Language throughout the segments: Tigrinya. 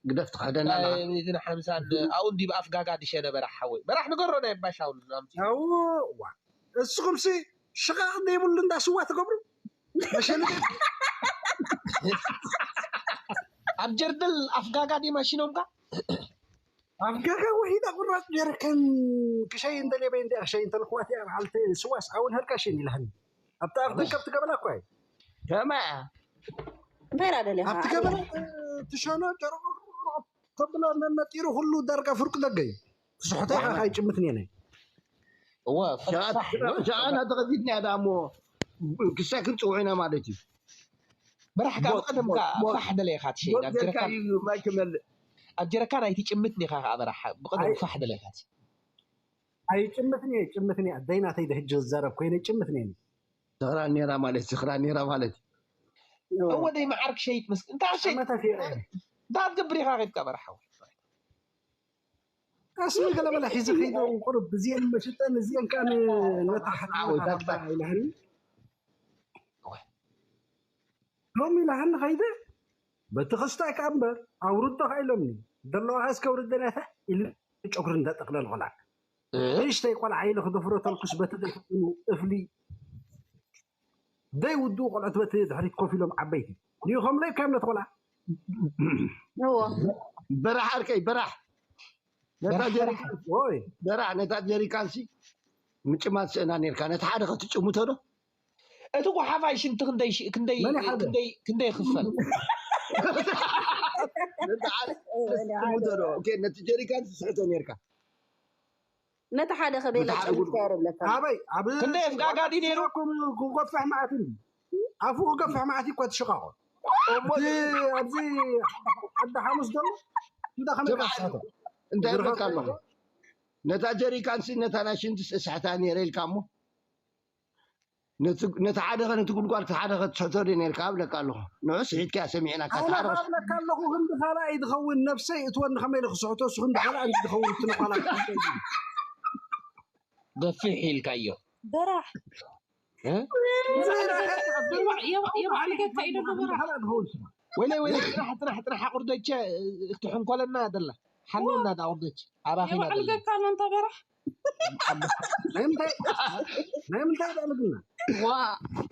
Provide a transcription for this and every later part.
ግደፍ ትኸደና ኣለኻ። ሚእትን ሓምሳን ኣብኡ እንዲ ብኣፍ ጋጋ ድሸ ነበረ ሓወይ። በራሕ ንገሮ ናይ ባሻውን ኣምፂ። ኣዎ፣ ዋ። እስኹምሲ ሽቓቕ ዘይብሉ እንዳ ስዋ ትገብሩ መሸኒ ኣብ ጀርደል ኣፍ ጋጋ ዲ ማሽኖምካ ኣፍጋጋ ውሒዳ ቁራፅ ጀረከን ክሸይ እንደሌበይ እንዲ ክሸይ እንተልክዋት እያ በዓልቲ ስዋስ ኣውን ህርቃሽን ኢልሃኒ ኣብቲ ኣብተን ከብቲ ገበላ እኳ እዩ ከመይ እያ? እንታይ ደኣ ደሊኻ ኣብቲ ገበላ ትሸኖ ጨረቆ ተብሎ ነነጢሩ ኩሉ ዳርጋ ፍርቂ ደገ እዩ ትስሕቶ ኢኻ ካይጭምት ኔነ እወ ሸኣ እናተኸፊትና እያ ደኣ እሞ ክሳይ ክንፅውዕ ኢና ማለት እዩ በራሕካ ብቐደምካ ፋሕ ደለኻ ትሸይን ኣብ ጀርካ ጀረካን እዩ ማይ ክመልእ ኣብ ጀረካን ኣይትጭምት ኒኻ ከዓ በራሕ ብቐደም ፋሕ ደለኻ ኣይጭምትን እየ ጭምትን እየ ደይናተይ ደህጅ ዝዛረብ ኮይነ ጭምትን እየ ዝኽራ ኔራ ማለት ዝኽራ ኔራ ማለት እወ ደይ መዓር ክሸይት መስ እንታይ ክሸይት ጨመተ ፊረ እንታይ ትገብር ኢኻ ኸይድካ በራሕ ሓወይ ኣስሚ ገለበለ ሒዘ ከይደ ቁሩብ ብዚአን መሽጠን እዚአን ከዓ ነታ ሓወይ፣ ሓፍትና ዳግዳግ። ኢላህኒ ሎም ኢላህኒ ከይደ በቲ ክስታይ ከዓ እምበር ኣውርዶ ከዓ ኢሎምኒ ዘለዋ እስከ ውርደናታ ኢሉ ጨጉሪ እንዳጠቅለል ቆላ ንእሽተይ ቆልዓ ኢለ ክደፍሮ ተልኩስ በቲ ዘይፈትኑ እፍሊ ዘይውድኡ ቆልዑት በቲ ድሕሪት ኮፍ ኢሎም ዓበይቲ ንዩ ከም ለይካዮም ነቲ ቆልዓ እዎ በራሕ ዓርከይ በራሕ ነታ በራሕ፣ ጀሪካን ወይ በራሕ ነታ ጀሪካንሲ ምጭማት ስእና ነርካ ነቲ ሓደ ከትጭምቶ ዶ እቲ ጓሓፋይ ሽንቲ ክንደይ ሽ- ክንደይ መን ይሓደ? ክንደይ ክንደይ ይኽፈል ነቲ ሓደ ትጭምቶ ዶ ኦኬ፣ ነቲ ጀሪካን ትስሕቶ ነርካ ነቲ ሓደ ከቤላ ነቲ ሓደ ጭምት ጉድ- ያረለካ ኣበይ ኣብ ክንደይ ኣፍጋጋዲ ነይሩ? ክጎፍሕ መዓት እዩ ኣፉ ክገፍሕ መዓት እዩ እኳ ትሽቃቆ እቲ ኣብዚ ዓዲ ሓሙስ ዘሎ እንዳ ከመይ ትስሕቶ እንታይ ይብለካ ኣለኹ ነታ ጀሪካንሲ ነታ ናይ ሽንትስ እስሕታ ነይረ ኢልካ እሞ ነቲ ነቲ ሓደ ከ ነቲ ጉድጓድ እቲ ሓደ ከትስሕቶ ዶ ነርካ ኣብለካ ኣለኹ ንዑ ስሒትካ ሰሚዕናካ እቲ ሓደ ከ- ኣለካ ኣለኹ ክንዲ ካልኣይ ዝኸውን ነብሰይ እትወኒ ከመይ ኢለ ክስሕቶ እሱ ክንዲ ካልኣይ ዝኸውን እቲ ንኳላ ገፊሕ ኢልካዮ በራሕ እ? የባዕል ገካ ኢሉ በራሕ ወይለይ ወይለይ ጥራሕ ጥራሕ ጥራሕ ኣቁርደቸ ትሕንኮለና ደላ ሓልወና ዳ ኣቁርደች ኣባኺና የባዕል ደላ ገካ ኣሎ እንተ በራሕ ናይ ምንታይ ናይ ምንታይ ዳልግና ዋ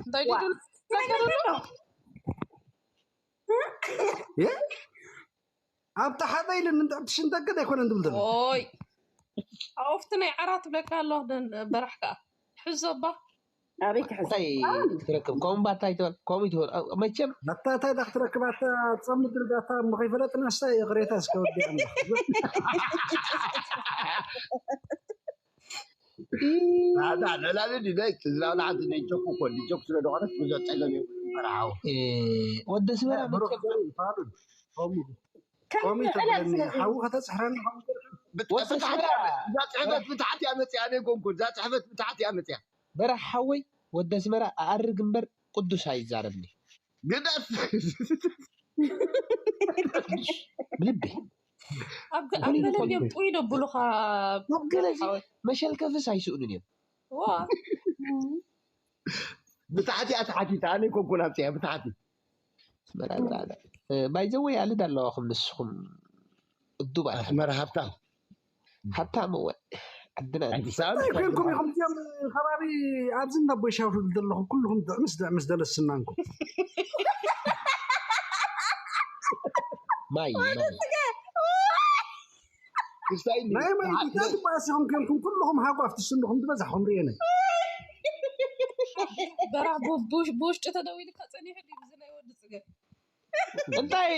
እንታይ ድብል እ? ኣብቲ ሓደ ኢለ ምንታይ ሽንተገድ ኣይኮነን ድብል ዘሎ ኦይ ኣውፍቲ ናይ ዓራት ትብለካ ኣሎ በራሕ ከዓ ሕዞባ ኣበይ ክሕዝ እንታይ ክትረክብ ከምኡ ባታ ይትበል ከምኡ ይትበል መቸም ኣታ እንታይ ዳ ክትረክብ ኣታ ፀምድ ዳታ እሞ ከይፈለጥና ስታይ ይቕሬታ እስከ ወዲኣ ዳ ለላለ ድዳይ ዝላለ ሓንቲ ናይ ጆክ እኮ ጆክ ስለ ዝኾነት ብዙሕ ፀገም የብሉ በረሃው ወደ ስመራ መቸም ቆሚ ተብለኒ ሓዊ ከተፅሕረኒ ብትሓት እዛ ፅሕፈት ብትሓት እያ መፅያ ኣነ ኮንኩ እዛ ፅሕፈት ብትሓት እያ መፅያ በራሕ ሓወይ ወደ ስመራ ኣኣርግ እምበር ቅዱስ ኣይዛረብኒ ግደፍ ብልቢ ኣብ ገለ እንዲም ጥውይ ደብሉኻ ኣብ ገለ እዚ መሸልከፍስ ኣይስእኑን እዮም ዋ ብታሕቲ እያ ተሓቲታ ኣነ ኮንኩን ኣብፅያ ብታሕቲ ባይዘወይ ኣልድ ኣለዋኹም ንስኹም እዱባት ኣስመራ ሃብታም ሃብታም እወ ዓድና ኣዲስ ኣበባ ኮይንኩም ኢኹም እዚኦም ከባቢ ኣብዚ እናቦይ ሻውሪ ዘለኹም ኩልኹም ድዕምስ ድዕምስ ደለስናንኩም ማይ ማይ ክስታይ ናይ ማይ ዲታት ባእሲኹም ኮይንኩም ኩልኹም ሃጓፍ ትስንኹም ዝበዛሕኹም ርኤነ በራሕ ብውሽጢ ተደዊልካ ፀኒሑ ድዩ ብዚ ናይ ወዲ ፅገ እንታይ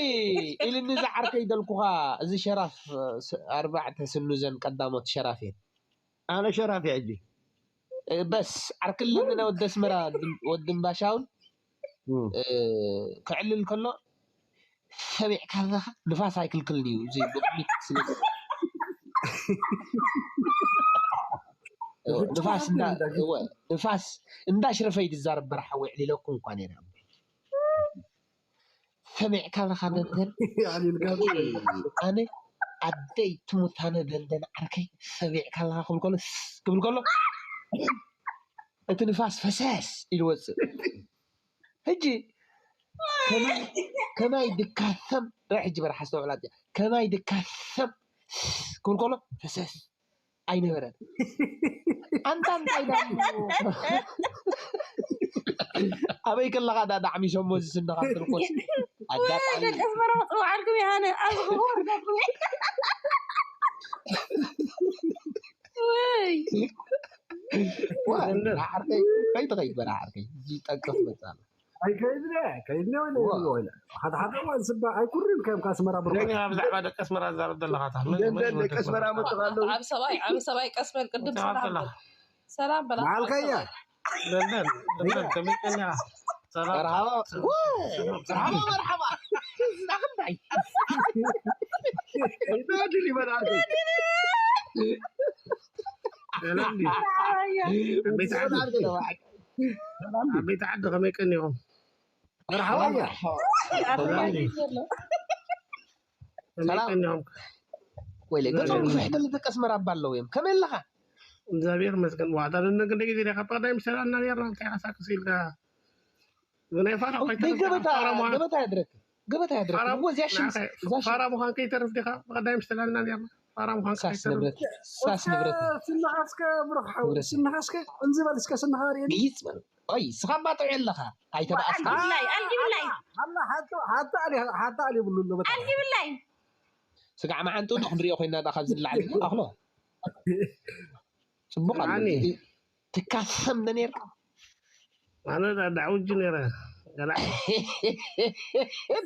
ኢልኒ ዝዓርከይ ደልኩኻ እዚ ሸራፍ ኣርባዕተ ስኑ ዘን ቀዳሞት ሸራፍ እየን ኣነ ሸራፍ ሕጂ በስ ዓርክልኒ ናይ ወዲ ኣስመራ ወዲ እምባሻውን ክዕልል ከሎ ሰሚዕካ ኣለኻ ንፋስ ኣይክልክልን እዩ እዚ ብቕድሚት ስለ ንፋስ ንፋስ እንዳሽረፈይ ዝዛረብ በረሓ ውዕሊለኩም እኳ ነይረ ሰሚዕካ ኣለኻ ደንደን ኣነ ኣደይ ትሙት ኣነ ደንደን ዓርከይ ሰሚዕካ ኣለኻ ክብል ከሎ ክብል ከሎ እቲ ንፋስ ፈሰስ ኢሉ ወፅእ ሕጂ ከማይ ከማይ ድካሰም ረ ሕጂ በርሓ ኣስተውዕላ እዚኣ። ከማይ ድካሰም ክብል ከሎ ፈሰስ ኣይነበረን። ኣንታ እንታይ ዳ ኣበይ ከለኻ ዳ ዳዕሚሶሞ ዝስንኻ ትርኮስ ኣጋጣሚ ደቀስ መረብ ጽውዓልኩም ይሃነ ኣብ ክቡር ደቁ ወይ ዋ፣ ዓርከይ ከይትኸይድ በላ ዓርከይ እዚ ጠቅፍ መጻ ኣሎ። ኣይከይድነ ከይድነ ወለ ወለ ሓደ ሓደ እዋን ስባ ኣይኩርን ከም ካስመራ ብርኮ ደኛ ብዛዕባ ደቂ ኣስመራ ዛረብ ዘለኻ ታ ምን ምን ደቂ ኣስመራ መጥኻ ኣለዉ ኣብ ሰብኣይ ኣብ ሰብኣይ ቀስ በል ቅድም ትዛረብ ሰላም ዘለኻ በል ሰላም በል መዓልከያ ደንደን ደንደን ከመይ ቀኒኻ ሰላም መርሃባ መርሃባ መርሃባ ዝናኽንታይ ድል ይበላል ሰላም ዲ ቤት ዓዲ ቤት ዓዲ ከመይ ቀኒኹም መርሃባያ ከመይ ቀኒኹም ሰላም። ወይለ ገጾም ክፍሕ ደለ ደቂ ኣስመራ እባ ኣለዉ እዮም ከመይ ኣለኻ እግዚኣብሔር ይመስገን ዋዕዳ ደንደን ክንደ ግዜ ዲኻ ብቐዳይ ምሰላና ነርና እንታይ ሓሳክስ ኢልካ ብናይ ፋራ ኮይተ ገበታ ገበታ ያድረክ ገበታ ያድረክ እሞ እዚያ ሽምስ እዛ ሽምስ ፋራ ምዃን ከይተርፍ ዲኻ ብቐዳይ ምሰላና ነርና ፋራ ምዃን ሳስ ንብረት ሳስ ንብረት ስንኻስከ ብሩክ ሓው ንብረት ስንኻስከ እንዚ በል እስከ ስንኻ ርእየኒ ግይጽ በል ኦይ ስኻ ባጥዑ የለኻ ኣይተባኣስካ ኣልጊብላይ ኣልጊብላይ ሓታ ሓታ ኣሊ ሓታ ኣሊ ብሉ ኣሎ በታ ኣልጊብላይ ስጋዕ መዓንጥኡ ዶ ክንሪኦ ኮይና ዳ ካብ ዝለዓል ኣኽሎ ጽቡቕ ኣሎ ኣኒ ትካሰም ዶ ነርካ ኣነ ዳ- ዳዕውጂ ነረ ገላ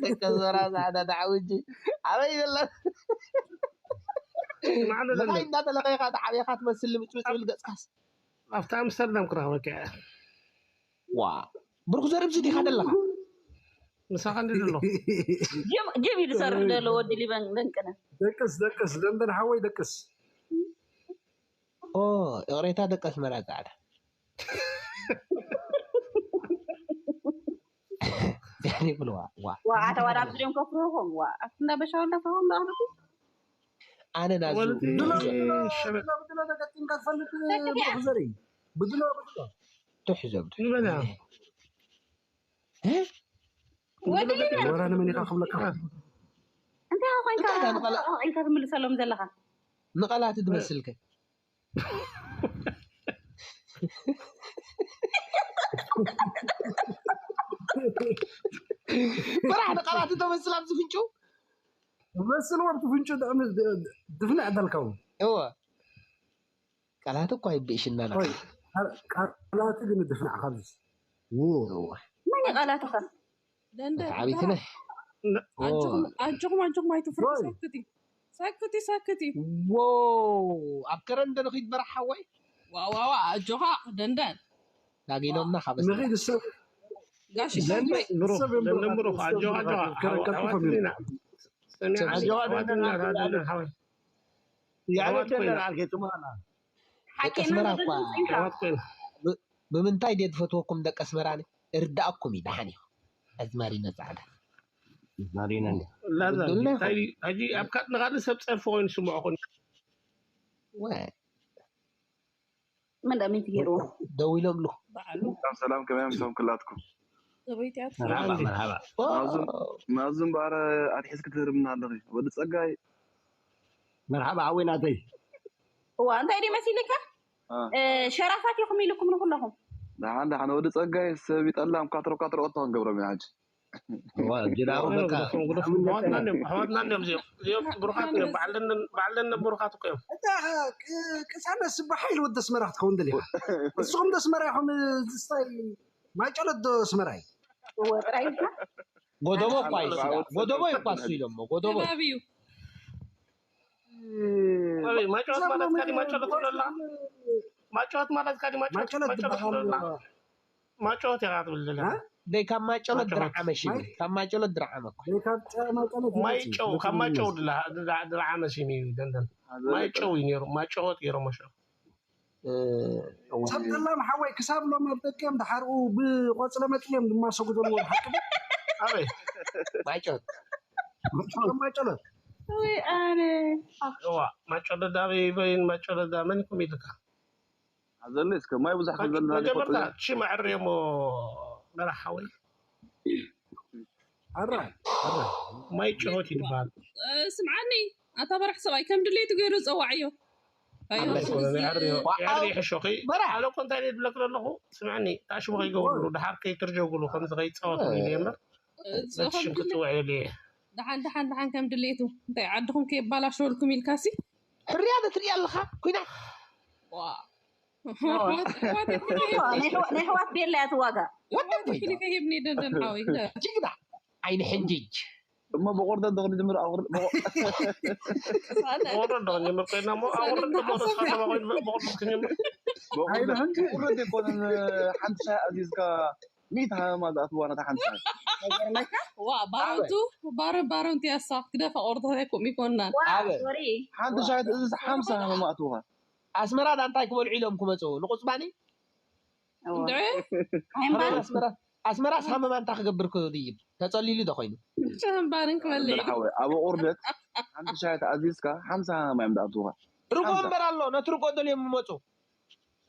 ደቂ ኣስመራ ዛዕዳ ዳዕውጂ ኣበይ ዘላ ማዕዶ ዘለ ንኻይ እንዳተለኸኻ ተዓብኻ ትመስል ምጭምጭብል ገጽካስ ኣብቲ ኣምስተርዳም ክረኽበካ እየ ዋ ብሩክ ዘርብዚ ዲኻ ዘለኻ ምሳኻ እንዲ ዘሎ ጅብ ጅብ እዩ ዝሰርሕ ዘሎ ወዲ ሊበን ደንቅነ ደቅስ ደቅስ ደንደን ሓወይ ደቅስ ኦ ይቕሬታ ደቂ ኣስመራ ጻዕዳ ዛኒ ብልዋ ዋ ዋ ኣተዋዳ ኣብዚ ድዮም ከፍርሁኹም ዋ ኣብቲ እንዳ በሻው እንዳፍርሁም ዳኣመቱ ኣነ ናዙ ወልዲ ብድሎ ሸበጥ ብድሎ ተገጢምካ ትፈልጥ ብሩክ ዘርኢ ብድሎ ብድሎ ትሕዞም ንበላ ወዲ ወራ ንመን ኢኻ ክብለካ እንታይ ኮይንካ እንታይ ዳ ንቐላ- ኢልካ ትምልሰሎም ዘለኻ ንቐላት ትመስልከ ብራሕ ንቐላት ተመስል ኣብዚ ፍንጩ መስል ወብቲ ፍንጩ ጥዕሚ ድፍንዕ ተልከው እወ ቃላት እኳ ይብእሽና ኣለካ ቃላት ግን ድፍንዕ ካብዚ መን ይቃላትኻ ደንደ ዓቢትነ ኣጆኹም ኣጆኹም ኣይትፍርሑ ወይ። ሰክቲ ሰክቲ ሰክቲ ዎ ኣብ ከረን ደንኺድ በራሕ ሓወይ ዋዋዋ ኣጆኻ ደንደን ዳጊኖምና ካብ ንኺድ ሰብ ጋሽ ደንደ ሳምራይ ብሩኽ ሰብ እዮም ደንደን ብሩኽ ብሩኽ ኣጆኻ ኣጆኻ ከረን ከርኩፎም እዮም ሰሚዓ ኣጆኻ ደንደን ሓወይ ያለ ኣዋት ኮይና። ደንደን ኣልኬ ትማና ሓቂ ኣስመራ እና እኳ ዘርዝር ጽንካ ኣዋት ኮይና ብ- ብምንታይ ድየ ዝፈትወኩም ደቂ ኣስመራ እርዳእኩም እዩ ደሓን እዩ ኣዝማሪኖ ጻዕዳ ማሪና ላዛ ወደለ እንታይ ሕጂ ኣብ ካ- ንኻልእ ሰብ ጸርፊ ኮይኑ ስምዖ ኮይኑ ወ- ምን ደሚት ገይሩ ደው ኢሎምሉ በዓሉ ሰላም ሰላም ከመይ ኣምሰኹም ክላትኩም ሰበይቲ ኣት መርሓባ መርሓባ ማዙ ማዙ እምበኣር ኣትሒዝኪ ትህርምና ኣለኺ ወዲ ጸጋይ መርሓባ ሓወይ ናተይ እዋ እንታይ ድዩ መሲልካ አ። እ፣ ሸራፋት ኢኹም ኢልኩም ንኩለኹም ደሓን ደሓን ወዲ ጸጋይ ሰብ ይጠላም ካትሮ ካትሮ ኦቶ ክንገብሮም ኢና ሕጂ ዋ ጅራዊ በቃ ኣሕዋትና እንዲዮም ኣሕዋትና እንዲዮም እዚኦም እዚኦም ብሩኻት እዮም በዓል ደንደን በዓል ደንደን ብሩኻት እኮ እዮም እታ ቅ- ቅሳነት ስባሕ ኢሉ ወዲ ኣስመራ ክትከውን ደሊኻ ንስኹም ዶ ኣስመራ ኢኹም ዝስታይ ማጨሎት ዶ ኣስመራ እዩ እወ ጥራይ ኢልካ ጎደቦ እኳ እዩ ስጋ ጎደቦ እዩ እኳ እሱ ኢሎሞ ጎደቦ እዩ። ከባቢ እዩ ኣበይ ማጨወት ማለት ካዲ ማጨወት ትብለላ ማጨወት ማለት ካዲ ማጨወት ማጨሎት ማጨወት ዝበሃል ትብለላ ማጨወት ኢኻ ትብል ዘለኻ ደይ ካብ ማጨሎት ድርዓ መሽሚ ካብ ማጨሎት ድርዓ መኳ ካብ ጨ- ማጨሎት ማይጨው ካብ ማጨው ድላ ድርዓ መሲሚ እዩ ደንደን ማይጨው እዩ ነይሩ ማጨወት ገይሮሞ ሽዑ ሰብ ጠላም ሓወይ ክሳብ ሎም ኣብ ደቂኦም ድሓርኡ ብቆፅለ መፅሊ እዮም ድማ ሰጉደልዎ ሓቂ ኣበይ ማጨሎት ማጨሎት ወይ ኣነ እዋ ማጨሎት ኣበይ በይን ማጨሎት መን ኢኩም ኢልካ ሓዘለይ እስከ ማይ ብዙሕ ከዘልና መጀመርታ ሺ መዕርዮሞ መራሕ ሓወይ ኣራ ኣራ ማይ ጭሆት ይድበሃል። ስምዓኒ ኣታ በራሕ ሰብኣይ ከም ድሌቱ ገይሩ ዝፀዋዕዮ። ኣላ ይኮነ ናይ ዕርዮ ዕርዮ ይሕሾኺ። ኣነ እኮ እንታይ ድየ ዝብለክ ዘለኹ? ስምዕኒ፣ ታሽሙ ከይገብርሉ፣ ድሓር ከይትርጀጉሉ፣ ከምዚ ከይፃወቱ ኢለ እየ እምበር ነቲ ሽም ክፅውዕ የድልየ። ደሓን ደሓን ደሓን ከም ድሌቱ እንታይ ዓድኹም ከየባላሸወልኩም ኢልካሲ። ሕርያ ትርኢ ኣለኻ ኩናት ዋ ናይ ኣሕዋት ቤላ እያ ትዋጋእ። ክሊፈ ሂብኒ ደንደን ሓወይ ጅግና ዓይኒ ሕንጅጅ። እሞ ብቑርደት ዶ ክንጅምር? ኣቑርደት ዶ ክንጅምር ኮይና እሞ ኣቑርደት እሞ ርእስኻ ተባኺሉ ብቑርደት ክንጅምር። ቁርደት ኣይኮነን። ሓንቲ ሻሂ ኣዚዝካ ሚእቲ ሃመማ ዝኣትዋ ነታ ሓንቲ ሻሂ። ዋ ባሮቱ ባረ ባሮንቲ ያሳ ክደፋ ኦርቶ ይኮናን። ሶሪ ሓንቲ ሻሂ ትእዝዝ ሓምሳ ሃመማ ኣትውኻ። ኣስመራ ዳ እንታይ ክበልዑ ኢሎም ክመፁ ንቁፅባኒ እንድዒ ኣስመራ ኣስመራስ ሃመማ እንታይ ክገብር ክድይብ ተፀሊሉ ዶ ኮይኑ ጨንባርን ክበልዕ እዩ። ሓወይ ኣብ ቁርደት ሓንቲ ሻሂ ተኣዚዝካ ሓምሳ ሃመማ እዮም ዝኣትውኻ። ርጎ እምበር ኣሎ ነቲ ርጎ ደልዮም ይመፁ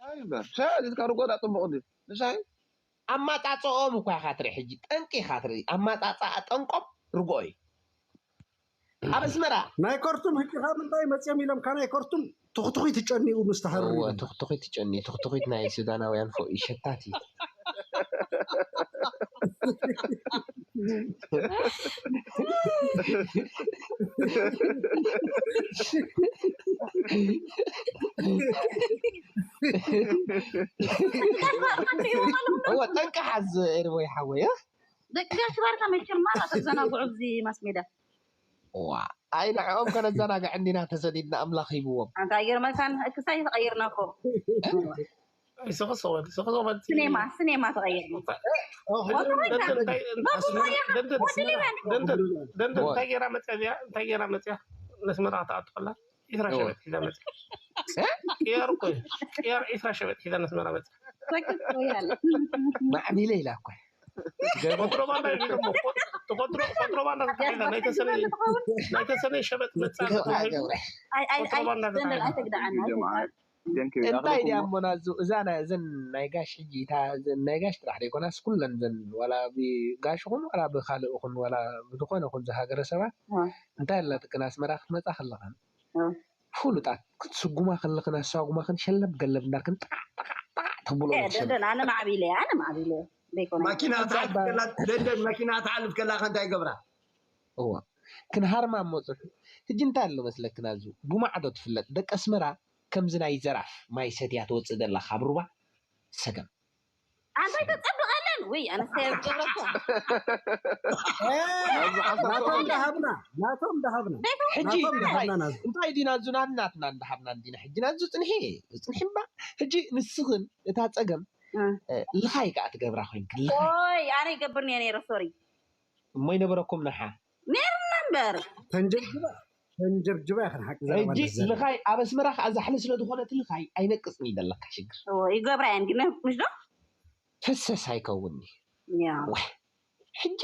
ሻሂ እምበር ሻሂ ኣዚዝካ ርጎ ዳ ፅቡቕ ድዩ ንሻሂ ኣማፃፅኦም እኳ ኢኻ ትርኢ ሕጂ ጠንቂ ኢኻ ትርኢ ኣማፃፃኣ ጠንቆም ርጎ እዩ ኣብ ኣስመራ ናይ ከርቱም ሕጂ ካብ ምንታይ መፅኦም ኢሎም ካብ ናይ ከርቱም ትኽትኺት ጨኒኡ ምስ ተሃርሩ እወ ኢሎም። ትኽትኺት ጨኒ ትኽትኺት ናይ ሱዳናውያን ፎ ይሸታት እዩ እወ ጠንቂ ሓዝ ኤርቦይ ሓወይ እ? ደቂ ጋሽ ባርካ መቸም ማራ ተዘናግዑ ኣብዚ ማስ ሜዳ ዋ ኣይ ንዕኦም ከነዘናግዕ እንዲና ተሰዲድና ኣምላኽ ሂብዎም ኣንታ ገርመልካን ክሳይ ተቐይርና እኮ ይስኽስኽ በል ይስኽስኽ በል ስኔማ ስኔማ ተቐይርና ደንደን እንታይ ገይራ መፅያ እዚኣ እንታይ ገይራ መፅያ ነስመራ ክትኣቱ ከላ ዒስራ ሸበጥ ሒዛ መፅያ ቅያር እኮ እዩ ቅያር ዒስራ ሸበጥ ሒዛ ነስመራ መፅያ ማዕቢለ ኢላ እኮ ኮንትሮባንዳ እዩ ደግሞ ኮንትሮባንዳ ተታሒዛ ናይ ተሰነይ ሸበጥ መፃ ኮንትሮባንዳ ተታሒዛ ኣይተግድዓና Thank you. እንታይ ድያ እሞ ናዙ እዛ ናይ- እዘን ናይ ጋሽ ሕጂ እታ እዘን ናይ ጋሽ ጥራሕ ዘይኮናስ ኩለን ዘን ዋላ ብጋሽ ኹን ዋላ ብካልእ ኹን ዋላ ብዝኾነ ኹን ዝሃገረ ሰባት እንታይ ኣለትክን ኣስመራ ክትመፃ ከለኽን ፍሉጣት ክትስጉማ ከለኽን ኣሳጉማኽን ሸለብ ገለብ እንዳርክን ጥቃዕ ጥቃዕ ጥቃዕ ተብሎ ደንደን ኣነ ማዕቢለ ኣነ ማዕቢለ ዘይኮነ ማኪና ትሓልፍ ከላ ደንደን ማኪና ትሓልፍ ከላ ከ እንታይ ይገብራ እዋ ክንሃርማ እሞ ፅሑ ሕጂ እንታይ ኣሎ መስለክን ኣዙ ብማዕዶ ትፍለጥ ደቂ ኣስመራ ከምዚ ናይ ዘራፍ ማይ ሰትያ ትወፅእ ዘላ ካብ ሩባ ሰገም ኣንታይ ተፀብቐለን ወይ ኣነስተያ ዝገብረቶ ናቶም ዳሃብና ናቶም ዳሃብና ሕጂ ናቶም ዳሃብና ናዙ እንታይ ድዩ ናዙ ናናትና እንዳሃብና እንዲና ሕጂ ናዙ ፅንሒ ፅንሒ እምባ ሕጂ ንስኽን እታ ፀገም ልኻይ ከዓ ትገብራ ኮይንክን ልኻይ ኦይ ኣነ ይገብር ነየ ነይረ ሶሪ እሞ ይነበረኩም ንሓ ነይርና እምበር ተንጀብጅባ ተንጀብጅባ ይኽን ሓቂ ዘረባ ሕጂ ንዘረባ። ልኻይ ኣብ ኣስመራ ከዓ ዛሕሊ ስለ ዝኾነት ልኻይ ኣይነቅፅን ይደለካ ሽግር ኦ፣ ይገብራ እየን ግን ምሽ ዶ ፈሰስ ኣይከውን ያ ዋይ ሕጂ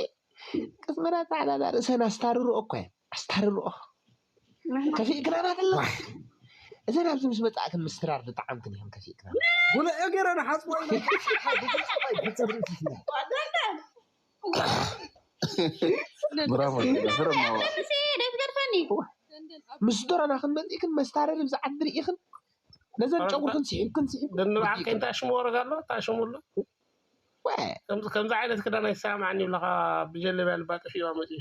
ቅስመና ፃዕዳ ዛ ርእሰን ኣስታርርኦ እኮ እየን ኣስታርርኦ ከፊእክናና ከለካ እዘን ኣብዚ ምስ መፃእክን ምስትራር ብጣዕምክን እዮም ከፊእክና ጉልዒ ገይረ ንሓፅቦ ኢለ ብጉልዒ ብፀብሪ ፊትና ብራቮ። ሕርም ኣዋ። ደስ ገድፈኒ ምስ ዶረና ክንመፅእክን መስታረር ብዛዓት ንርኢኽን ነዘን ጨጉርክን ስሒብክን ስሒብ ንባዕከ እንታይ ሽሙ ወረጋ ኣሎ እንታይ ሽሙ ኣሎ ወ ከምዚ ከምዚ ዓይነት ክዳን ኣይሰማማዓኒ ይብለኻ ብጀለብያ ልባ ጠፊእዋ መፅኡ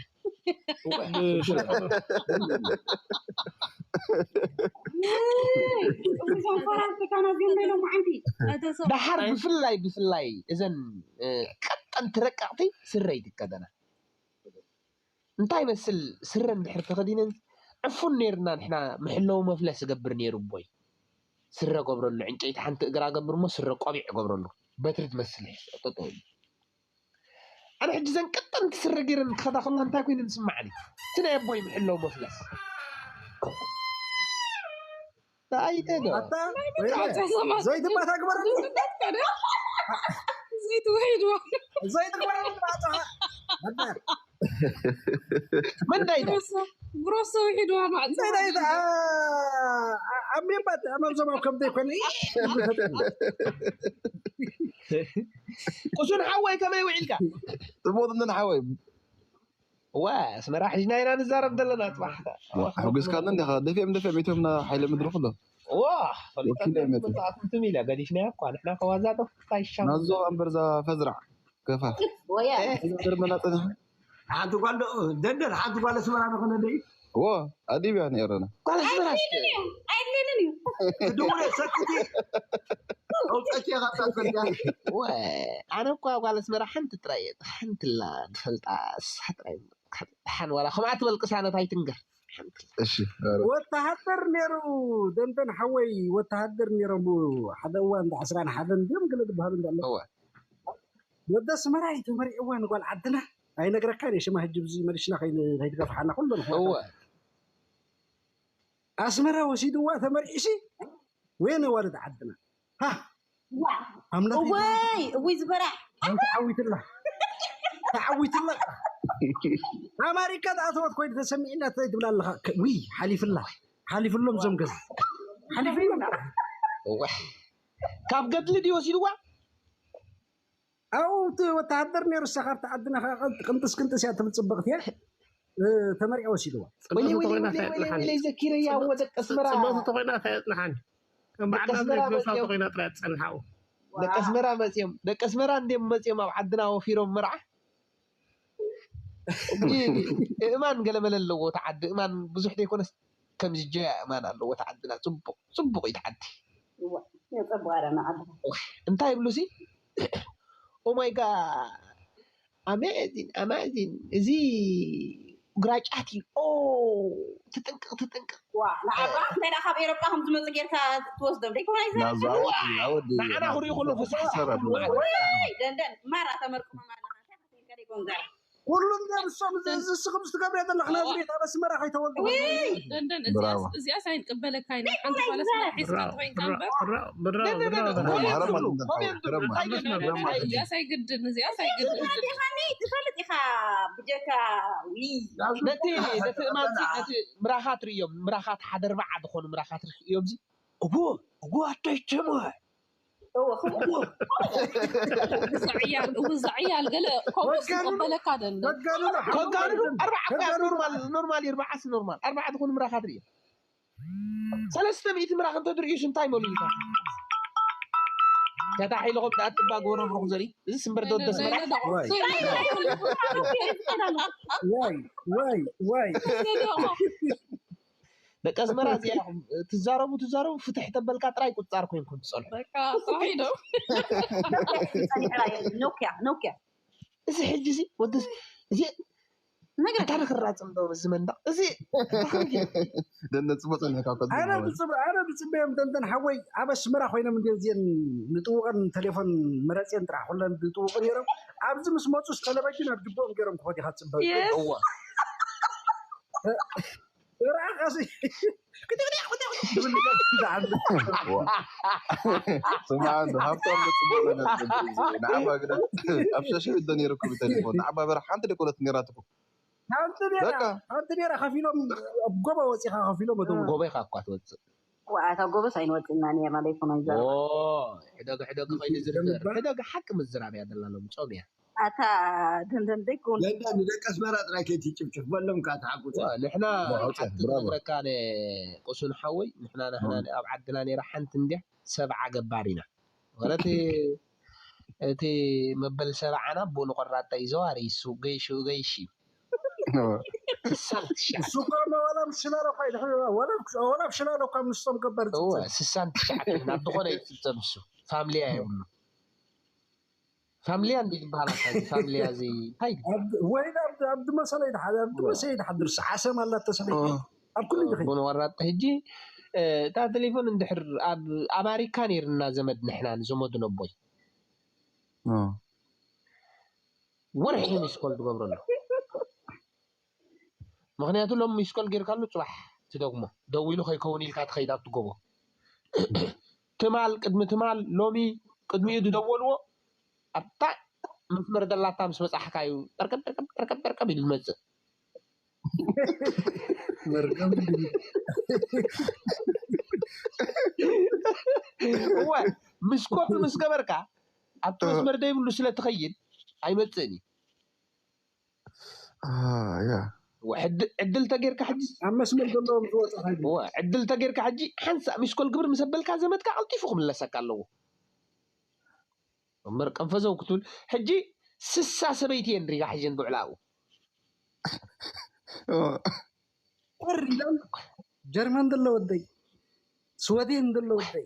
ደሓር ብፍላይ ብፍላይ እዘን ቀጠንቲ ረቀቕቲ ስረ ይትከደና እንታይ መስል ስረ እንድሕር ተኸዲነን ዕፉን ነይርና ንሕና ምሕለዊ መፍለስ እገብር ነይሩ ቦይ ስረ ገብረሉ ዕንጨይቲ ሓንቲ እግራ ገብር እሞ ስረ ቆቢዕ ገብረሉ በትሪ ትመስል ጠጠው ኣነ ሕጂ ዘን ቀጠንቲ ስረ ገይረን ክኸዳ ከሎ እንታይ ኮይኑ ዝስማዓኒ እቲ ናይ ኣቦይ ምሕለው መፍለስ ኣይተዶ ዘይትባታ ግበረኒ ዘይትውሒድዋ ዘይትግበረኒ መንዳይ ብሮሶ ውሒድዋ ማዕፆ ኣብ ሜምባት ኣመምዞማው ከም ዘይኮነ ቁሱን ሓወይ ከመይ ውዒልካ ጽቡቅ ዝምድና ሓወይ እዋ ኣስመራ ሒዝና ኢና ንዛረብ ዘለና ጽባሕ። ሕጉስካና እንዲኻ ደፊኦም ደፊኦም ኢቶምና ሓይለ ምድሪ ኩሎ ዋ ፈሊጠ መጣእኩም ትም ኢለ ገዲፍናዮ እኳ ንሕና ከዋዛዶ ካይሻ ናዞ ኣንበርዛ ፈዝራዕ ገፋ ወያ ምድሪ መናፅና ሓንቲ ጓል ዶ ደደር ሓንቲ ጓል ኣስመራ ንኾነ ደይ ዎ ኣዲብያ ነይረና ጓል ኣስመራ ኣይድልየንን እዩ ትድውለ ሰክቲ ኣውፀኪ ካብታ ፈልጋ ወ ኣነ እኳ ጓል ኣስመራ ሓንቲ ጥራይ እየ ሓንቲ ላ ትፈልጣ እሳ ጥራይ ሓን ዋላ ከምኣ ትበል ቅሳነት ኣይትንገር ሓንቲ እሺ ወተሃደር ነይሩ ደንደን ሓወይ ወተሃደር ነይሮም ሓደ እዋን እንዳ ዕስራን ሓደን ድዮም ገለ ዝበሃሉ እንዳለ እወ ወደ ኣስመራ እዩ ተመሪዕዋ ንጓል ዓድና ኣይነግረካን እየ ሽማ ሕጂ ብዙ መሊሽና ከይትገፍሓና ኩሎም እወ ኣስመራ ወሲድዋ ተመሪዕሲ ወየነ ዋልድ ዓድና ሃ ኣምላኽ እወይ እውይ ዝበራዕ ተዓዊትላ ተዓዊትላ ኣማሪካ ዝኣተወት ኮይኑ ተሰሚዕና እንታይ ትብላ ኣለኻ ውይ ሓሊፍላ ሓሊፍሎም ዞም ገዛ ሓሊፍሎም እወ ካብ ገድሊ ድዩ ወሲድዋ ኣብኡ እቲ ወተሃደር ነይሩ እሳ ካብቲ ዓድና ከዓ ቅንጥስ ቅንጥስ እያ ትብል ፅብቕቲ እያ ተመሪዐ ወሲድዋ ወይለይ ወይለይ ወይለይ ወይለይ ወይለይ ዘኪረያ እወ ደቂ ኣስመራ ፅበቱ ተኮይና ከየፅንሓኒ ደቂ ኣስመራ ባዕዳ መፅኦም ተኮይና ጥራይ ትፀንሓው ደቂ ኣስመራ መፅኦም ደቂ ኣስመራ እንድዮም መፅኦም ኣብ ዓድና ወፊሮም መርዓ እማን ገለመለ ኣለዎ እቲ ዓዲ እማን ብዙሕ ዘይኮነስ ከምዚ ጀያ እማን ኣለዎ እቲ ዓድና ፅቡቅ ፅቡቅ እዩ እቲ ዓዲ የፀብዋረና ዓዲ እንታይ ይብሉ ሲ ኦማይ ጋ ኣሜዚን ኣሜዚን እዚ ግራጫት እዩ ኦ ትጥንቅቅ ትጥንቅቅ ዋ ንዓባ እንታይ ደኣ ካብ ኤሮጳ ከም ዝመፁ ጌርካ ትወስዶም ደይኮነ ናብዛ ወዲ ወዲ ንዓና ክሪኡ ከሎ ፍስሓ ሰረብ ወይ ደንደን ማራ ተመርቅሞ ማለካ ከይኮንዘራ ኩሉም ነብሶም ዝስኽም ዝትገብረ ዘለኽና ቤት ኣብ ኣስመራ ከይተወልዱ ደንደን ብራቮ። እዚኣስ ኣይንቅበለካ ኢና ሓንቲ ጓል ኣስመራ ሒዝካ ተኮይንካ እምበር ብራው ብራው እዚኣስ ኣይግድን እዚኣስ ኣይግድን ትፈልጥ ኢኻ ትፈልጥ ኢኻ ብጀካ ዊ ነቲ ነቲ እማን ነቲ ምራኻት ርእዮም ምራኻት ሓደ ኣርባዓ ዝኾኑ ምራኻት ርእዮም ዚ እዎ እዎ ኣቶ ይቸሞ እዎ ከምኡ እዛ ዕያል እዛ ዕያል ገለ ከምኡስ ትቀበለካ ደለ ተጋድሎ ከጋድሉ ኣርባዓ እኮ ኖርማል ኖርማል እዩ ኣርባዓስ ኖርማል ኣርባዓ ዝኾኑ ምራኻት ርእዮም ሰለስተ ሚእቲ ምራኽ እንተድርእዩስ እንታይ መሉ ኢልካ ተታሒልኹም ደኣ ትባ ጎረብርኹ ዘርኢ እዚ ስምበር ደወደ ኣስመራ ዋይ ዋይ ዋይ ደቂ ኣስመራ እዚኣኹም ትዛረቡ ትዛረቡ ፍትሕ ተበልካ ጥራይ ቁፃር ኮይንኩም ትፀንሑ ጥራይ ዶ ኖኪያ ኖኪያ እዚ ሕጂ እዚ ወዲ እዚ ነገር እንታይ ንክራፅም ዶ እዚ መንደቅ እዚ ደነ ፅቡቅ ፀኒሕካ እኮ ኣነ ብፅብ- ኣነ ብፅበዮም ደንደን ሓወይ ኣብ ኣስመራ ኮይኖም እንዲ እዚን ንጥውቀን ቴሌፎን መረፅየን ጥራሕ ኩለን ዝጥውቁ ነይሮም ኣብዚ ምስ መፁ ቴሌቪዥን ኣብ ጅቦኦም ገይሮም ክኾድ ኢካ ትፅበ እዎ ራእኻሲ ስማ ሃብቶም ፅቡቅ ነገር ንዓባ ግዳ ኣብ ሸሸ ዶ ነይርኩም ቴሌፎን ንዓባ በራሕ ሓንቲ ደኮነት ነይራትኩም ሓንቲ ኔራ በቃ። ሓንቲ ኔራ ከፊሎም ኣብ ጎባ ወፂኻ ከፊሎም እቶም ጎበይካ እኳ ትወፅእ ዋኣታ ጎበስ ኣይንወፅእና ነርና ደይኮነ ይዛ ኦ፣ ሕደገ ሕደገ ከይኑ ዝርዝር ሕደገ ሓቂ ምዝራብ እያ ዘላ ሎም ፆም እያ ኣታ ደንደን ደይኮን ለንዳ ንደቂ ኣስመራ ጥራይ ከይትጭፍጭፍ በሎም ከዓ ተሓቁፀ ዋ፣ ንሕና ብራቮ፣ ሓቂ ብራቮ። ክነግረካ ነ ቁሱን ሓወይ ንሕና ንሕና ኣብ ዓድና ነይራ ሓንቲ እንድያ ሰብዓ ገባር ኢና ወረቲ እቲ መበል ሰብዓና ብኡ ንቆራጣ እዩ ዘዋሪ እሱ ገይሹ ገይሽ እዩ ስሳን ትሽዓተ እሱ እኮ ወላ ምስ ሽላሎ እኮ ይድሕር ወላ ወላ ኣብ ሽላሎ እኳ ምስቶም ገበር እወ ስሳን ትሽዓተ ናብ ዝኾነ ይፍፀም እሱ ፋምሊያ የብሉ ፋምሊያ እንዲ ዝበሃል ኣታ እዚ ፋምሊያ እዚ እንታይ ይበሃል? ወይ ኣብ ድመሰለ ይድሓ ኣብ ድመሰ ይድሓድር ዓሰም ኣላት ተሰለ ኣብ ኩሉ ይድኸ ቡን ወራጥ ሕጂ እ፣ እታ ቴሌፎን እንድሕር ኣብ ኣማሪካ ነይርና ዘመድ ንሕና ንዘመዱ ነቦይ ወርሒ ሚስኮል ትገብረሉ ምክንያቱ ሎም ሚስኮል ጌርካሉ ፅባሕ ትደግሞ ደው ኢሉ ከይከውን ኢልካ ትኸይድ ኣብቲ ጎቦ ትማል ቅድሚ ትማል ሎሚ ቅድሚኡ ዝደወልዎ ኣብታ መስመር ደላታ ምስ በፃሕካ እዩ ጠርቀብ ጠርቀብ ጠርቀብ ጠርቀብ ኢሉ ዝመፅእ መርገም እወ ምስ ኮፒ ምስ ገበርካ ኣብቲ መስመር ደይብሉ ስለ ትኸይድ ኣይመፅእን እዩ ያ ዕድል ተጌርካ ሕጂ ኣብ መስመር ዘለዎም ዝወፅእ ሓይሊ እወ፣ ዕድል ተጌርካ ሕጂ ሓንሳእ ሚስኮል ግብር ምስ ኣበልካ ዘመድካ ቀልጢፉ ክምለሰካ ኣለዎ። እምበር ቀንፈዘው ክትብል ሕጂ ስሳ ሰበይቲ እየን ሪጋ ሒዘን ዝውዕላ ኣብኡ። ኮር ኢለን ጀርመን ዘሎ ወደይ ስወዴን ዘሎ ወደይ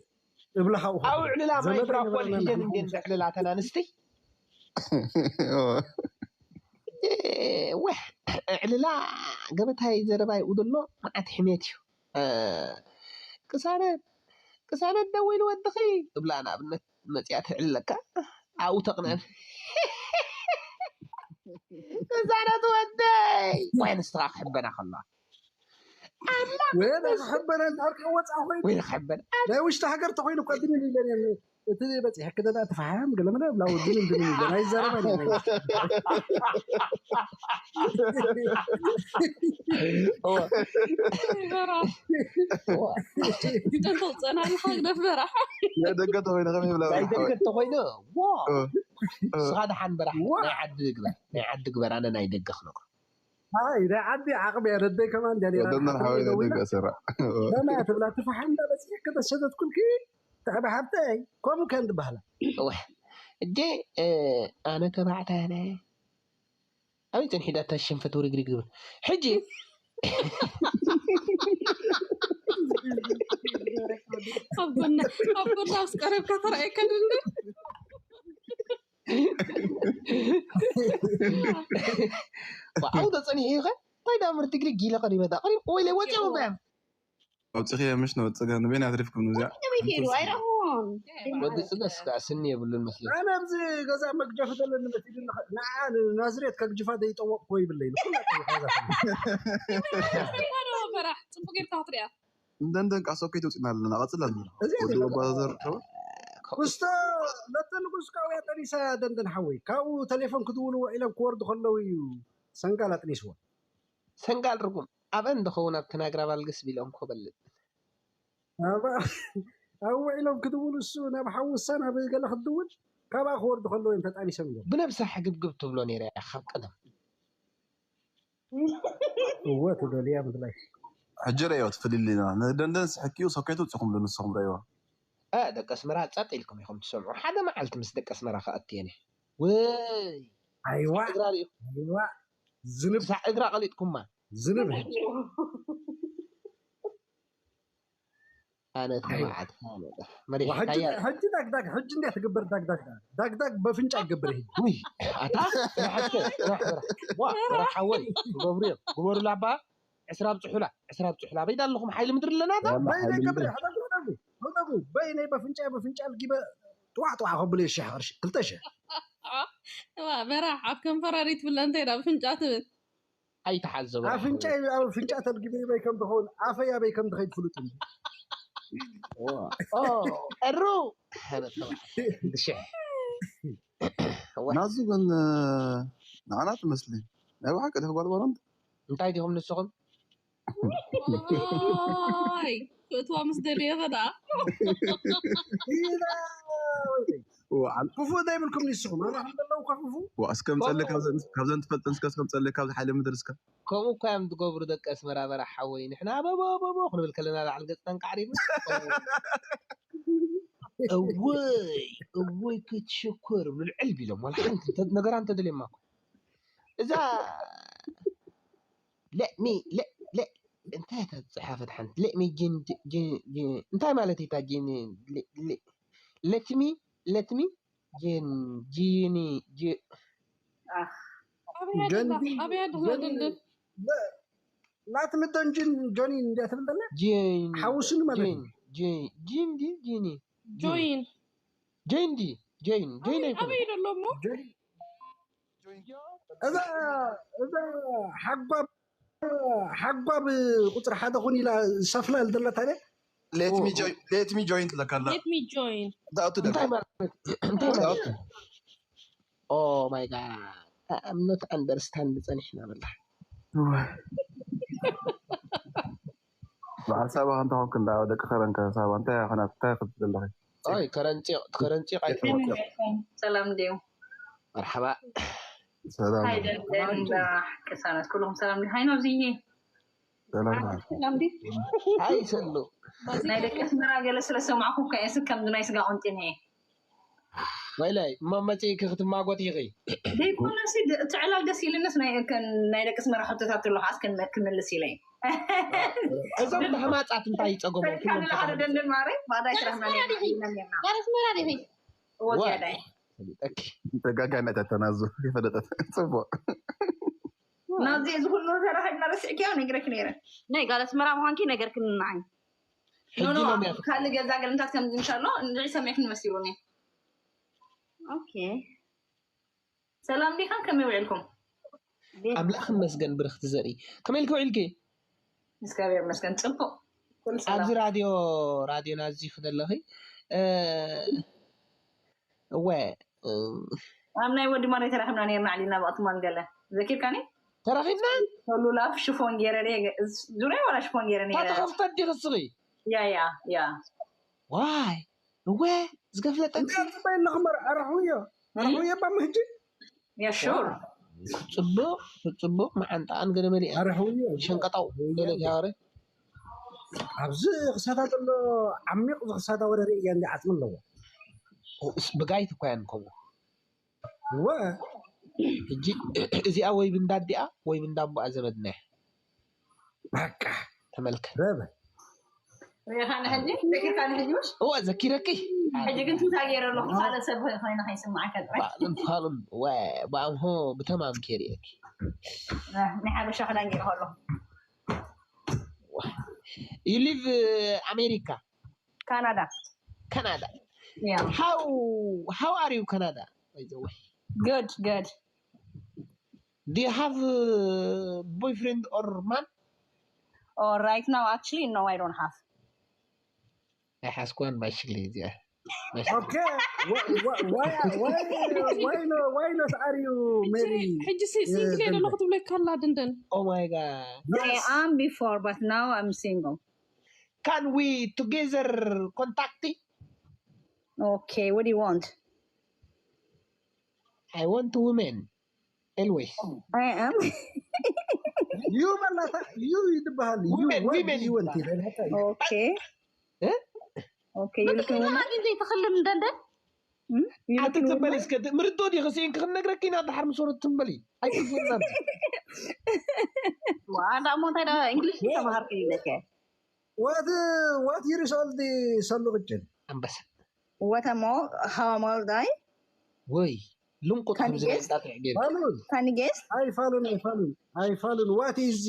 እብልኻ ውሃ ኣብ ዕልላ ማይ ዘመድ ብራኮል ኣይነበረናን ሒዘን ንሕና እንዴን ዘዕልላ ተናንስቲ ወሕ ዕልላ ገበታይ ዘረባ ይኡ ዘሎ መዓት ሕሜት እዩ። እ፣ ቅሳነት ቅሳነት ደዊሉ ወድኺ እብላ ንኣብነት መፅያ ትዕልለካ ኣብኡ ተቕነን ቅሳነት ወደይ ወይ ንስኻ ክሕበና ከሎ ወደ ክሕበነ ዳርካ ወፃ ኮይኑ ወይ ክሕበን ናይ ውሽጢ ሃገር ተኮይኑ እኮ ድንን ኢለን እየን እቲ በፂሐ ክደዳ ትፈሓም ገለመለ ብላ ድንን ድንን ኢለን ኣይዛረባን እየን። እወ፣ በራ እወ። እንተተውፀና ኣለካ ግደፍ በራ ናይ ደገ ተኮይነ ከመይ ይብላ ናይ ደገ ተኮይኑ ዎ እ፣ እ። ስኻ ደሓን በራሕ ዋ። ናይ ዓዲ ግበር ናይ ዓዲ ግበር ኣነ ናይ ደገ ክነግሮ ኣይ ናይ ዓዲ ዓቕሚ እያ ነደይ ከማን እንዲያ ነይራ ወደመን ሓወይ ናይ ደገ ስራ ከማ ትብላ ትፈሓም እንዳ በፂሐ ከተሰተትኩልኪ ትሕበ ሃብተይ ከምኡ ከን ትበሃላ እወ እጀ እ፣ ኣነ ተባዕታይ ኣነ ኣበይ ፀንሒዳ እታ ሽንፈት ውርግርግ ዝብል ሕጂ ኣብ ጎና ኣብ ጎና ምስ ቀረብካ ተረኣየካ ድንደ ኣብኡ ተፀኒሑ ኢኸ እንታይ ዳ ምርትግሪ ጊለ ቀሪበ ዳ ቀሪብ ወይለ ወፂኦም በያም ኣውፅኺ ምሽ ነውፅጋ ንበይና ኣትሪፍኩም ንዚኣ ከመይ ከይዱ ኣይረኽቦን ወዲ ፅገስ ከዓ ስኒ የብሉን መስለ ኣነ ኣብዚ ገዛ መግደፊ ዘለኒ መሲሉ ንዓ ናዝሬት ከግጅፋ ዘይጠወቕኮ ይብለይ ንኩላ ጠይቃ እዛ በራሕ ፅቡቅ ጌርካ ክትሪኣ እንደንደን ቃሶ ከይተውፅና ኣለና ቀፅል ኣለና እዚ ወዲ ወባዘር ውስተ ለተ ንጉስ ካውያ ጠኒሳ ደንደን ሓወይ ካብኡ ቴሌፎን ክድውሉ ውዒሎም ክወርዱ ከለዉ እዩ ሰንጋል ኣጥኒስዎ ሰንጋል ርጉም ኣበን ድኸውን ኣብቲ ናግራ ባልግስ ቢሎም ክበልጥ ኣብ ኣብ ውዒሎም ክድውሉ እሱ ናብ ሓውሳ ናብ ገለ ክትድውል ካብኣ ክወርዱ ከለዉ እዮም ተጣኒሶም እዮም ብነብሳ ሕግብግብ ትብሎ ነይረ እያ ካብ ቀደም እወ ትደልያ ምድላይ ሕጂ ረእዮ ትፍልልና ንደንደን ስሕኪኡ ሰከይቱ ውፅኹም ዶ ንስኹም ረእዮ እ፣ ደቂ ኣስመራ ጸጥ ኢልኩም ኢኹም ትሰምዑ ሓደ መዓልቲ ምስ ደቂ ኣስመራ ከኣትየን እየ ወይ ኣይዋ እግራ ሪኢኹም ኣይዋ ዝንብ ክሳዕ እግራ ቀሊጥኩማ ዝንብ ሕጂ ኣነ ተባዓት ሕጂ ዳግዳግ ሕጂ እንዴት ትግበር ዳግዳግ ዳግዳግ በፍንጫ ይገብር ይሄ ውይ ኣታ ራሕከ ራሕበራ ዋ ራሓወይ ገብርዮ ግበሩላ ኣባ ዕስራ ብፅሑላ ዕስራ ብፅሑላ በይዳ ኣለኹም ሓይሊ ምድሪ ኣለና ዶ በይነይ ገብር ሕደጉ ሕደጉ ሕደጉ በይነይ በፍንጫ በፍንጫ ልጊበ ጥዋዕ ጥዋዕ ከብሎ ይሽሕ ቅርሺ ክልተ ሽሕ በራሕ ኣብ ከንፈራ ሪት ብላ እንታይ ዳ ብፍንጫ ትብል ኣይተሓዘቡ ኣፍንጫ ኣብ ፍንጫ ተልጊበ በይ ከም ትኸውን ኣፈይ ኣበይ ከም ትኸይድ ፍሉጥ እዩ ሩ ሽሕ ናዙ ግን ንዓና ትመስሊ ናይ ብሓቂ ድሕጓል ባሮንት እንታይ ዲኹም ንስኹም ይ ክእትዋ ምስ ደልየ ከዳ ክፉእ ዘይብልኩም ንስኹም ኣባኹም ዘለዉ ከ ክፉእ እስከም ጸሊ ካብዘን ትፈልጠን እስከ እስከም ጸሊ ካብዚ ሓይለ ምድር እስከ ከምኡ እኳ እዮም ትገብሩ ደቂ ኣስመራ በራሕ ሓወይ ንሕና ኣበቦ ኣበቦ ክንብል ከለና ላዕሊ ገጽና እንቃዕሪብና እወይ እወይ ክትሽኮር ብልዕል ቢሎም ዋላ ሓንቲ ነገራ እንተደልየማ እኮ እዛ ለእሚ እንታይ ተፅሓፈት ሓንቲ ለእሚ ጅን እንታይ ማለት እታ ጅን ለትሚ ለትሚ ጅን ጂኒ ኣበያ ድላ ድልድል ላትሚ ደንጅን ጆኒ እንዲያ ትብል ደላ ሓውስን ማለት ጂን ዲ ጂኒ ጆይን ጆይን ዲ ጆይን ጆይን ኣበይ ደሎ እሞ እዛ እዛ ሓጓብ ሓጓብ ቁፅሪ ሓደ ኩን ኢላ ሰፍላ ልደለታ ደ let me join ትለካላ let me join ዳቱ እንታይ ማለት እንታይ ማለት oh my god I'm not understand ጸኒሕና በላ ብሓሳብ ከንተ ኮንክ እንዳ ደቂ ከረን ከሳባ እንታይ ኮና እንታይ ክትብል ዘለኺ ኦይ ከረንፂቕ ከረንፂቕ ኣይትመፅቕ ሰላም ድዩ መርሓባ ሰላም ሃይ ደንደን፣ ቅሳነት፣ ኩልኹም ሰላም ዲ? ሃይ ናብዚ ሰላም ሰላም ዲ ሃይ ሰሉ ናይ ደቂ ኣስመራ ገለ ስለ ሰማዕኩም ከ እስክ ከምዚ ናይ ስጋ ቁንጥን እየ ወይላይ እሞ መፂእኪ ክትማጎት ኢኺ ዘይኮነሲ እቲ ዕላል ደስ ኢልንስ ናይ ከ- ናይ ደቂ ኣስመራ ሕቶታት ኣለካ እስክ ክምልስ ኢለ እዞም ማህማፃት እንታይ ይፀገሞም ኩሎም ካልእ ሓደ ደንደን ማረ ባዳይ ስራሕና ነርና ጋር ኣስመራ ዲኺ ወዚያዳይ ፈሊጠኪ ተጋጋይ መጠተና ዙ ይፈለጠት ጽቡቅ ናብዚ እዚ ኩሉ ተራኺብና ረስዕክዮ ነግረክ ነይረ ናይ ጋር ኣስመራ ምዃንኪ ነገርክኒ ንዓይ ኖ ኖ ሕጂ ሎሚ ካልእ ገዛ ገልምታት ከምዚ እንሻሎ ንዕ ሰሚዕክ ንመሲሉኒ ኦኬ ሰላም ዲኻ ከመይ ውዕልኩም ኣምላኽ ይመስገን ብርኽቲ ዘርኢ ከመይ ኢልኪ ውዒልኪ እግዚኣብሔር ይመስገን ጽቡቅ ኩሉ ሰላም ኣብዚ ራድዮ ራድዮና እዚ ክደለኺ እወ ኣብ ናይ ወዲ ማሪ ተራኺብና ነርና ዓሊና ብቅትማን ገለ ዘኪርካኒ ተራኺብና ሉላፍ ሽፎን ገይረ ነየ ዙርያ ዋላ ሽፎን ገይረ ነየ ታተኸፍተት ዲኽስኺ ያ ያ ያ ዋይ እወ ዝገፍለጠ እንታይ ትበይ ኣለኹም ኣርሕውዮ ኣርሕውዮ ባም ህጂ ያ ሹር ጽቡቅ ጽቡቅ መዓንጣኣን ገለ መሊአ ኣርሕውዮ ሸንቀጣው ገለ ያወረ ኣብዚ ክሳታ ዘሎ ዓሚቕ ዝክሳታ ወረ ርእያ እንዲ ዓፅሚ ኣለዎ ብጋይት እኳ ያን ከምኡ እወ ሕጂ እዚኣ ወይ ብንዳዲኣ ወይ ብንዳቦኣ ዘመድና በቃ ተመልከት ረበ ሪኢኻ ንሕጂ ዘኪርካ ንሕጂ ምሽ እዋ ዘኪረኪ ሕጂ ግን ትንታ ገይረ ኣለኹ ካልእ ሰብ ኮይነ ከይስማዓካ ጥራይ ባዕሉን ፋሉን ወ ባእምሆ ብተማም ከይርእየኪ ናይ ሓበሻ ክዳን ገይረ ከሎ you live America ካናዳ Canada Yeah. how how are you Canada by the way Good, good. Do you have uh, boyfriend or man? Oh, right now, actually, no, I don't have. I ask one by Shigli, yeah. Okay. Why, why, why, why, why, not, why not are you married? ሕጂ ሲንግል እየ ዘለኹ ትብለካ ኣላ ድንድን Oh my god. I am before, but now I'm single. Can we together contact? Okay, what do you want? I want women always. I am. You በላታ you ይትበሃል you Women, what women you want Okay. Eh? Okay, you looking woman? ግን ዘይትኽልም ደንደን Hmm? You ኣቲ looking ትበሊ woman? እስከ ምርዶ ዲኺ ስኢን ክኽነግረኪ ኢና ድሓር ምስ ወረድ ትንበሊ ኣይትዘናል ዋዳ እሞ እንታይ ዳ እንግሊሽ ተማሃርኩ ይለከ what what years old ሰሉ ቅጭን ኣንበሳ What am I? How am I? Die? ወይ ልንቁጥ Can ከምዚ you ናይ guess? ጣጥዕ ገይሩ ፋሉን Can you guess? ኣይፋሉን ኣይፋሉን ኣይፋሉን what is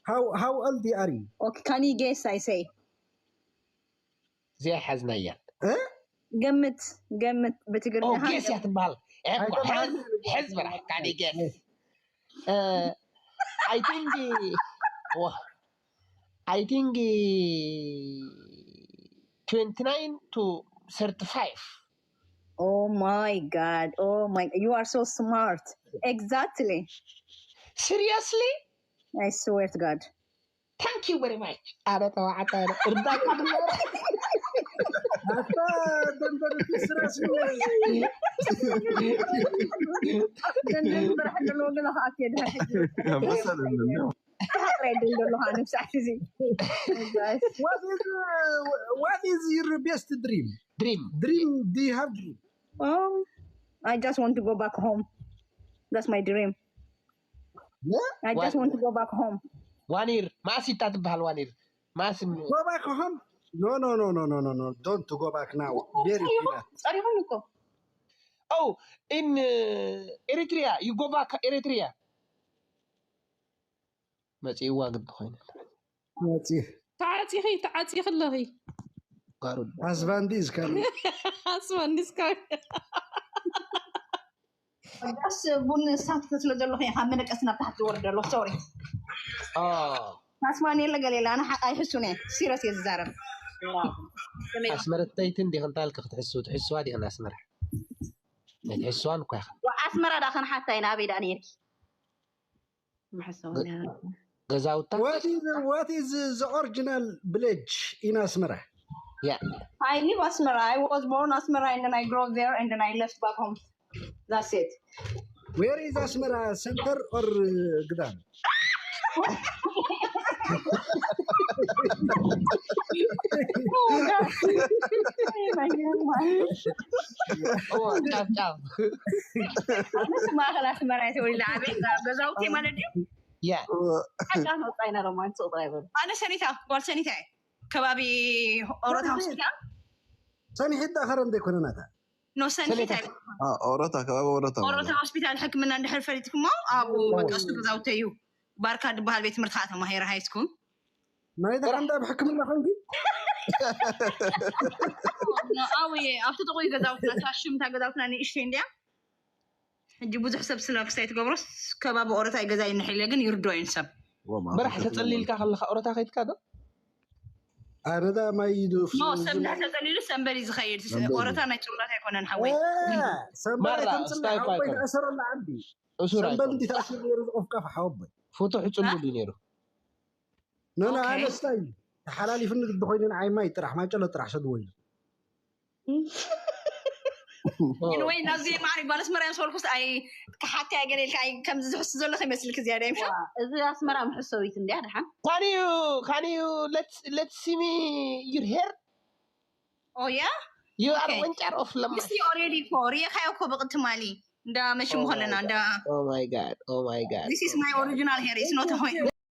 how how old are you Okay, can you guess? I say. እዚኣ ሓዝናያ እ? ገምት ገምት ብትግርኛ ጌስ እያ ትበሃል ሕዝ በራሕ ካኒ ጌስ I think I think twenty-nine to thirty-five. Oh my god. Oh my, you are so smart. Exactly. Seriously? I swear to God. Thank you very much. ኣረ ተባዕታይ እርዳካ ኣታ ደንደርቲ ስራስ ደንደን በራሕ ዘለዎ ገለ ከዓ ከድሃ ሕጂ መሰለኒ ሓቕረ ድል ዘለኻ ንብሳዕ እዚ what is your best dream dream dream do you have dream Oh, I just want to go back home. That's my dream. Yeah? I just What? Want to go back home. ዋኒር ማእሲታ ትበሃል ዋኒር ማእሲ Go back home? No, no, no, no, no, no, no. Don't go back now. Very clear. ጸሪኹም እኮ Oh, in uh, Eritrea, you go back Eritrea. መፂእዋ ግዲ ኮይኑ መፂእ ተዓፂኺ ተዓፂኺ ኣለኺ ጋሩድ husband is coming. ኣስመኒስካ ዳስ ቡን ሳት ስለ ዘለኹ እየ ካብ መደቀሲ ናብ ታሕቲ ዝወርድ ዘሎ ሶሪ Oh, ታስማኒ የለ ገሌላ ኣነ ሓቃ ይሕሱን እየ ሲረስ እየ ዝዛረብ ኣስመረተይቲ እንዲኽ እንታልክ ክትሕስው ትሕስዋ ዲኽን ኣስመራ ኣይትሕስዋን እኳ ኢኽን ኣስመራ ዳ ክንሓታ ኢና ኣበይ ዳ ነርኪ ገዛውታ What is what is the original village in Asmara? ያ I live Asmara. I was born Asmara and then I grew there and then I left back home. That's it. Where is Asmara, center or ግዳም? ጫፍ ጫፍ ኣነስ ማእኸል ኣስመራ ተወሊደ ዓብየ ገዛውቲ ማለት ድዩ? ያ ሓጫ መውፃ ኢና ሮማን ስቕ ጥራይ በሉ። ኣነ ሰኒታ ጓል ሰኒታ እየ። ከባቢ ኦሮታ ሆስፒታል ሰኒሒት ዳኸረ እንደ ኮነ ናታ ኖ ሰኒታ ኦሮታ ከባቢ ኦሮታ ኦሮታ ሆስፒታል ሕክምና እንድሕር ፈሊጥኩሞ ኣብኡ በቃ እሱ ገዛውተይ እዩ። ባርካ ዝበሃል ቤት ትምህርቲ ከዓ ተማሂረ ሃይ ስኩል ናይ ደሓን ዳ ሕክምና ኮንኪ ኣብ ኣብቲ ጥቑይ ገዛውትና ታሽምታ ገዛውትና ንእሽተይ እንድያ። ሕጂ ብዙሕ ሰብ ስለ ክሳይ ትገብሮስ ከባቢ ኦሮታ ገዛ ይንሕል ግን ይርዶ እዩን ሰብ በራሕ ተፀሊልካ ከለካ ኦሮታ ከይድካ ዶ ኣነዳ ማይ ኖ ሰብ እንዳ ተፀሊሉ ሰንበል እዩ ዝኸይድ። ኦሮታ ናይ ፅሩላት ኣይኮነን ሓወይ። ሰንበል ማራ፣ ኣይተምፅና ስታይ ሓወይ ፋይተር። ተኣሰረላ ዓዲ እሱር ሰንበል ኣይኮን እንዲ ተኣሲሩ ነይሩ ዝቆፍቃፍ ሓወቦይ ፍቱሕ ፅምቡል እዩ ነይሩ። ኖ ኖ ኦኬ። ኣነ ስታይ ተሓላሊፍኒ ግዲ ኮይኑ ንዓይ ማይ ጥራሕ ማጨሎ ጥራሕ ሰድዎ ኢሉ ወይ ናብዚ ማዕሪ ጓል ኣስመራ ምስ በልኩስ ኣይ ክሓቲ ኣይገለ ኢልካ ኣይ ከምዚ ዝሕሱ ዘለኹ ይመስልክ ዝያዳ ይምሻ እዚ ኣስመራ መሕሰዊት እንድያ ደሓን ካንዩ ካንዩ let's see me your hair ኦያ you are Okay. ወንጫር of ለማ ምስ ኦሬዲ እኮ ሪእኻዮ እኮ ብቅትማሊ እንዳ መሽሙ ከለና እንዳ oh my god oh my god this is my original hair is not